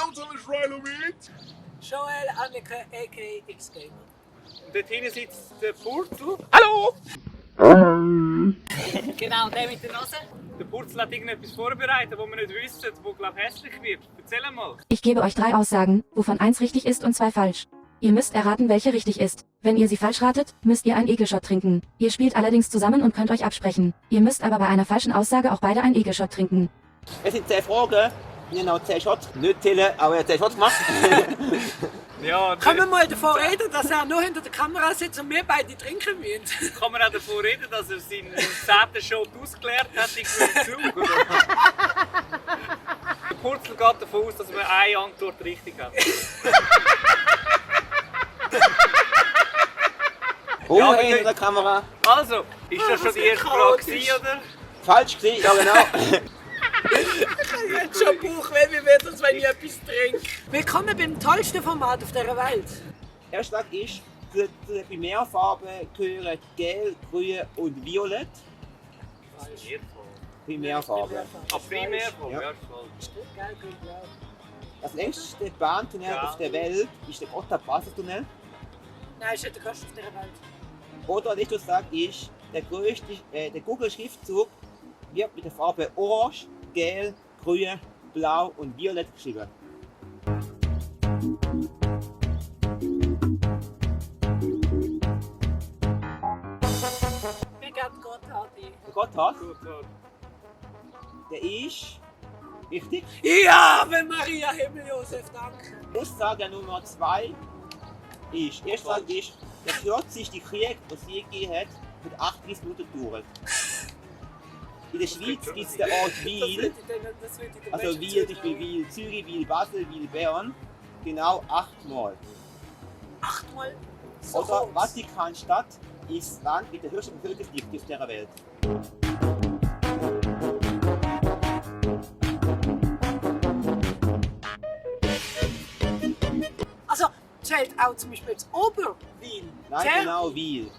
else on this rhino meat? Joel Anneke, a.k.a. X-Gamer. Und dort hinten sitzt der Purzel. Hallo! Genau, der mit der Nase. Der Purzel hat irgendetwas vorbereitet, das wir nicht wissen, das glaube ich hässlich wird. Erzähl mal. Ich gebe euch 3 Aussagen, wovon 1 richtig ist und 2 falsch. Ihr müsst erraten, welche richtig ist. Wenn ihr sie falsch ratet, müsst ihr einen Egelshot trinken. Ihr spielt allerdings zusammen und könnt euch absprechen. Ihr müsst aber bei einer falschen Aussage auch beide einen Egelshot trinken. Es sind 10 Fragen. Wir haben noch 10 Shots. Nicht zählen, aber er hat 10 Shots gemacht. Ja, Können wir mal davon reden, dass er nur hinter der Kamera sitzt und wir beide trinken müssen? kann man auch davon reden, dass er seinen 10. Shot ausgeleert hat in Zug, oder? Der Purzel geht davon aus, dass wir eine Antwort richtig haben. Ja, aber hinter der Kamera. Also, ist das schon die erste Frage gewesen, oder? Falsch gewesen, ja genau. Ich habe schon Bauchweh, wie wird das, wenn ich etwas trinke? Willkommen beim tollsten Format auf dieser Welt. Erster Tag ist, zu den Primärfarben gehören Gelb, Grün und Violett. Primärfarben. Primärfarbe, Ja. ja, ist falsch. Geil, grün, blau. Das längste Bahntunnel Ja. auf der Welt ist der Gotthard-Basel-Tunnel. Nein, ist nicht der größte auf dieser Welt. Oder der nächste Tag ist, der Google-Schriftzug wird mit der Farbe Orange, Gelb, Grün, Blau und Violett geschrieben. Mir geht Gotthard ein. Der Gotthard, Gut, so. der ist richtig. Ja, wenn Maria Himmel, Josef, danke. Aussage Nummer 2 ist, erster Tag ist, der kürzeste Krieg, den es je gegeben hat, mit 38 Minuten gedauert. In der Schweiz gibt es den Ort Wiel, also Wiel, zum Beispiel Wiel Zürich, Wiel Basel, Wiel Bern, genau 8 Mal. 8-mal so Oder groß. Vatikanstadt ist das Land mit der höchsten Bevölkerungsdichte auf dieser Welt. Also, zählt auch zum Beispiel das Oberwien. Nein, Zählt- genau Wiel.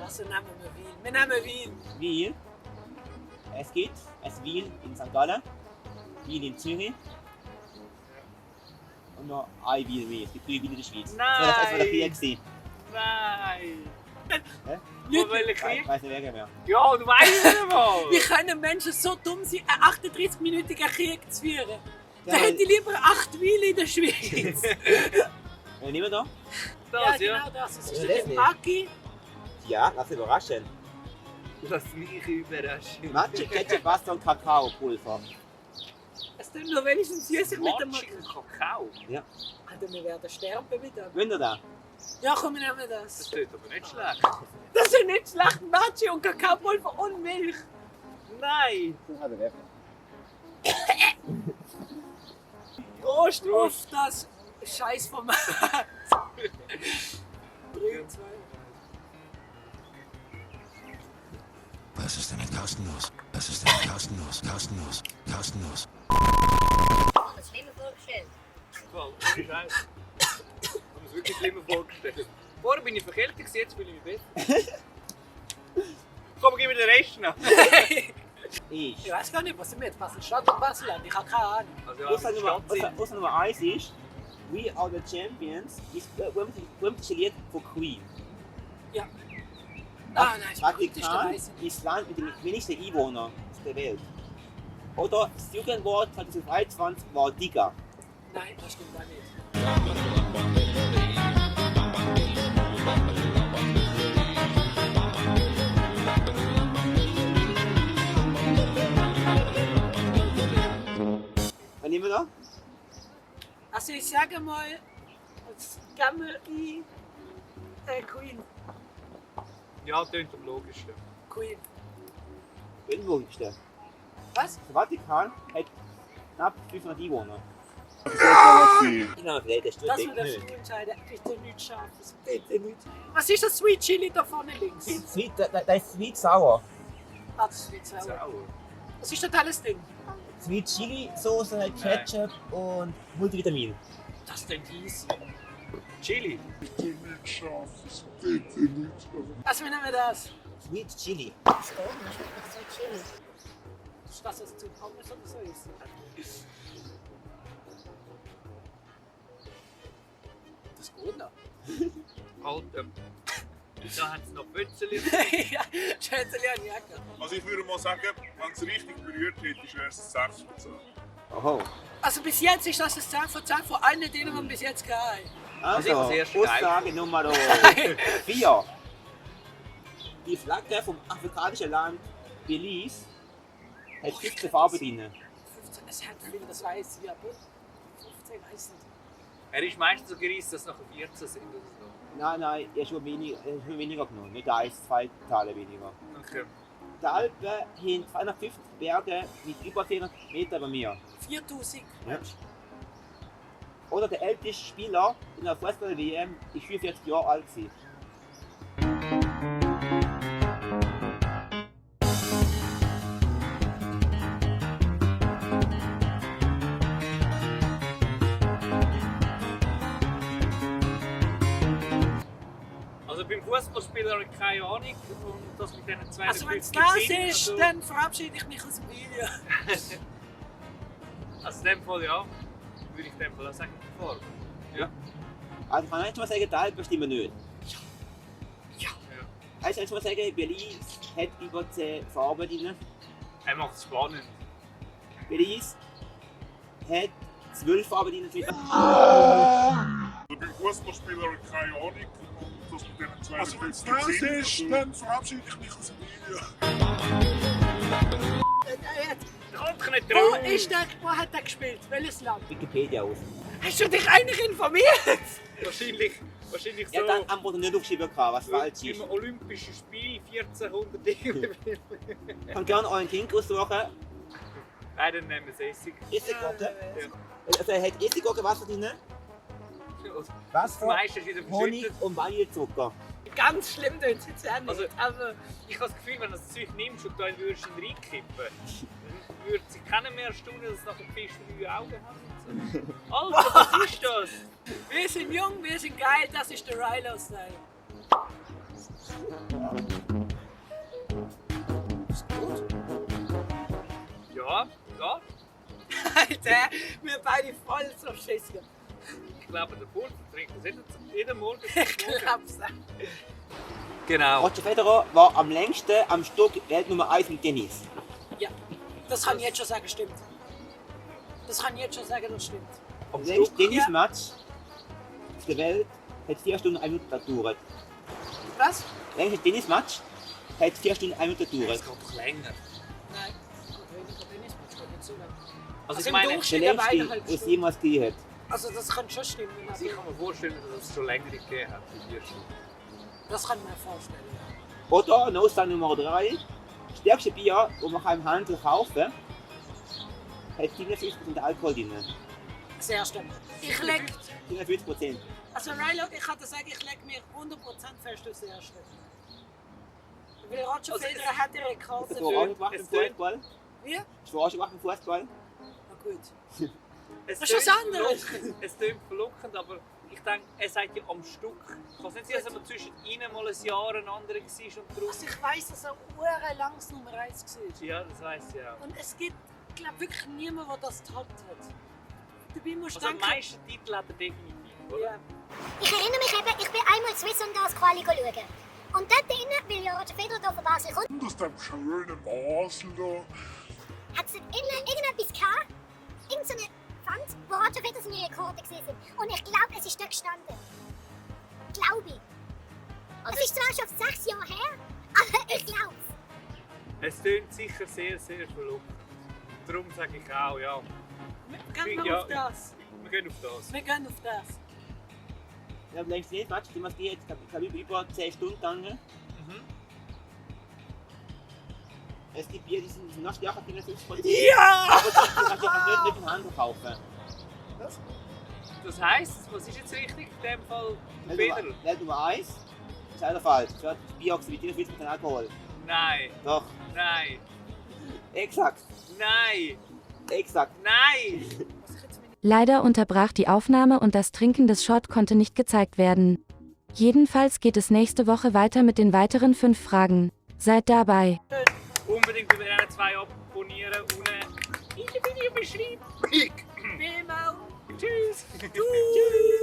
Also nehmen wir Wien. Wir nehmen Wien. Wiel. Es gibt ein Wiel in St. Gallen, Wiel in Zürich und noch ein Wiel mehr. Es gibt 3 Wiel in der Schweiz. Nein! Das war der Krieg gewesen. Nein! Hä? Von welchem Ich Krieg? weiß nicht wer mehr. Ja, du weißt es mal! Wie können Menschen so dumm sein, einen 38-minütigen Krieg zu führen? Da Ja, hätte ich lieber 8 Wien in der Schweiz. Wer nehmen wir da? Das, ja, ja. genau das. Es Ja, ist das der nicht. Maggi. Ja, lass überraschen. Lass mich überraschen. Matcha, Ketchup, Wasser und Kakaopulver. Es tut nur wenigstens süßig mit dem Matschig Maggi. und Kakao. Alter, wir werden sterben mit dem. Wollt ihr da? Ja, komm, wir nehmen Das das. tut aber nicht schlecht. Das ist nicht schlecht. Matcha und Kakaopulver und Milch. Nein! Prost auf das Scheißformat. 3, 2. Was ist damit kostenlos? Was ist damit kostenlos? Kostenlos. Kostenlos. Das Leben vorgestellt. Voll, Scheiße. Ich habe es wirklich schlimmer vorgestellt. Vorher bin ich verkältet, jetzt fühle ich mich besser. Komm, gib mir den Rest noch. Ich. Ich weiß gar nicht, was sind wir jetzt? Basel-Stadt und Basel-Land? Ich habe keine Ahnung. Also, Außer Nummer 1 ist We Are the Champions ist das berühmteste Lied von Queen. Ja. Ah, nein, ich bin nicht Vatikan dabei. ist das Land mit den wenigsten Einwohnern der Welt. Oder das Jugendwort 2023 war Digger. Nein, das stimmt auch nicht. Was nehmen wir da? Also ich sage mal, jetzt gehen wir in Queen. Ja, das klingt am logischsten. Queen. Weltwohnste. Was? Der Vatikan hat knapp 500 Einwohner. Ich glaube, vielleicht ist Das das wird nicht. du entscheiden. Bitte nichts Scharfes. Bitte nichts. Was ist das Sweet Chili da vorne links? Das ist Sweet Sour. Ah, das ist Sweet Sour. Sauer. Was ist das alles Ding? Sweet Chili Soße, Ketchup und Multivitamin. Das ist denn easy. Chili. Also, wie nennen wir das? Sweet Chili. Das geht nicht, schmeckt nicht so chili. Ist das, was zu Pommes oder so ist? Das geht noch. Alter. Da haben sie noch Pötzeli. Ja, Schätzeli an Jacke. Also ich würde mal sagen, wenn es richtig berührt hat, ist erst 6 von 10. Oho. Also bis jetzt ist das ein 10 von 10 von allen denen, die wir bis jetzt gehabt haben. Also ich Also, als erstes Aussage Nummer 4. Die Flagge vom afrikanischen Land Belize hat 15 Farben drin. 15, es hat viel, das weiß ich, aber 15 weiß nicht. Er ist meistens so gerissen, dass es nachher 14 sind oder so. Nein, er ist schon weniger genommen. Nicht 1, 2 Teile weniger. Okay. Die Alpen haben 250 Berge mit über 400 Metern über mir. 4000. Ja. Oder der älteste Spieler in der Fußball-WM ist 44 Jahre alt gewesen. Also beim Fußballspieler habe ich keine Ahnung und das mit diesen 250 Also wenn es das sind, ist, also- dann verabschiede ich mich aus dem Video. Also in dem Fall ja, würde ich in dem Fall auch sagen, vor. Ja. Also kann ich mal sagen, die Alpen stimmen nicht. Ja. Also kannst du mal sagen, Belize hat über 10 Farben drin. Er macht es spannend. Belize hat 12 Farben drin. Also beim Fußballspieler habe ich keine Ahnung. Und das mit diesen 250 also wenn es das ist, dann verabschiede ich mich aus dem Video. Kommt nicht Wo drauf! ist der? Wo hat der gespielt? Welches Land? Wikipedia aus. Hast du dich eigentlich informiert? Wahrscheinlich so. Ja, dann haben wir nicht aufgeschrieben, was falsch ist. Im Olympischen Spiel 1400 Dinge. Ich kann gerne euren Drink aussuchen. Nein, dann nehmen wir es Essig. Essiggurke. Ja. Also er hat Essiggurke, Wasser drin. Das Wasser, meiste ist wieder Honig verschüttet. und Vanillezucker. Ganz schlimm tut es jetzt auch nicht. Also- Aber Ich habe das Gefühl, wenn du das Zeug nimmst und da in Würstchen reinkippen, dann würde sie keiner mehr erstaunen, dass es nachher Fisch 3 Augen hat. So. Alter, was ist das? wir sind jung, wir sind geil, das ist der Rilo-Style. Ist gut. Ja, ja. Alter, wir beide voll so Schissen. Ich glaube, der Pult trinkt das jeden Morgen. Ich glaub's auch. Genau. Roger Federer war am längsten am Stück Welt Nummer 1 im Tennis. Ja, das kann ich jetzt schon sagen, stimmt. Das kann ich jetzt schon sagen, das stimmt. Das längste Tennismatch auf der Welt hat 4 Stunden 1 Minute gedauert. Was? Das längste Tennismatch hat 4 Stunden 1 Minute Das gedauert. geht doch länger. Nein, gut, weniger Tennismatch, geht nicht so lang. Also Also ich im meine, Der Durchschnitt längste, eineinhalb was es Stunden. jemals gegeben hat. Also das kann schon stimmen. also ich kann mir vorstellen, dass es schon länger gegeben hat. Wie 4 Stunden. Das kann man vorstellen. Oder No-Star Nummer 3. Das stärkste Bier, das man im Handel kaufen kann, hat 47% Alkohol drin. Das erste. Ich leg, 47%. also Rilo, ich kann dir sagen, ich lege mir 100% fest aufs erste. Weil Roger Also Federer hat die Rekorde. Hast du auch schon gemacht im es tönt- Fußball? Wie? Hast du auch schon gemacht im Fußball? Na gut. Es Das ist was tönt anderes. verlockend, es klingt verlockend, aber ich denke, er sagt ja am Stück. Kann es nicht sein, dass man zwischen ihnen mal ein Jahr ein anderer war und draus? Also ich weiss, dass er uhrenlangs Nummer 1 war. Ja, das weiss ich auch. Und es gibt, glaube wirklich niemanden, der das getoppt hat. Dabei musst du Also am denken... meisten Titel hat er definitiv, oder? Ja. Ich erinnere mich eben, ich bin einmal Swiss und das Quali schauen. Und dort drinnen, weil ja Roger Federer hier von Basel kommt, Und aus dem schönen Basel da. hat es dort innen irgendetwas gehabt, irgendeine Wand, wo Roger Federer seine Rekorde gesehen sind. Und ich glaube, es ist dort gestanden. Glaube ich. Es ist zwar schon 6 Jahre her, aber ich glaube es. Es klingt sicher sehr, sehr verlockend. Darum sage ich auch, ja. Wir gehen Ja, auf das. Wir gehen auf das. Wir gehen auf das. Ja, das längste Tennismatch, die man geht, ich glaube über 10 Stunden gegangen. Mhm. Es gibt Bier, die sind noch stärker, 47%. Ja! Aber die kannst du nicht im Handel kaufen. Das heisst, was ist jetzt richtig in dem Fall? Federer? Welt Nummer 1 ist leider falsch. Es wird Bier mit 47% Alkohol. Nein, Doch, nein, exakt, nein, exakt. nein! Was ich jetzt meine Leider unterbrach die Aufnahme und das Trinken des Shot konnte nicht gezeigt werden. Jedenfalls geht es nächste Woche weiter mit den weiteren 5 Fragen. Seid dabei. Unbedingt bei diesen 2 abonnieren und in der Videobeschreibung. Tschüss. Tschüss.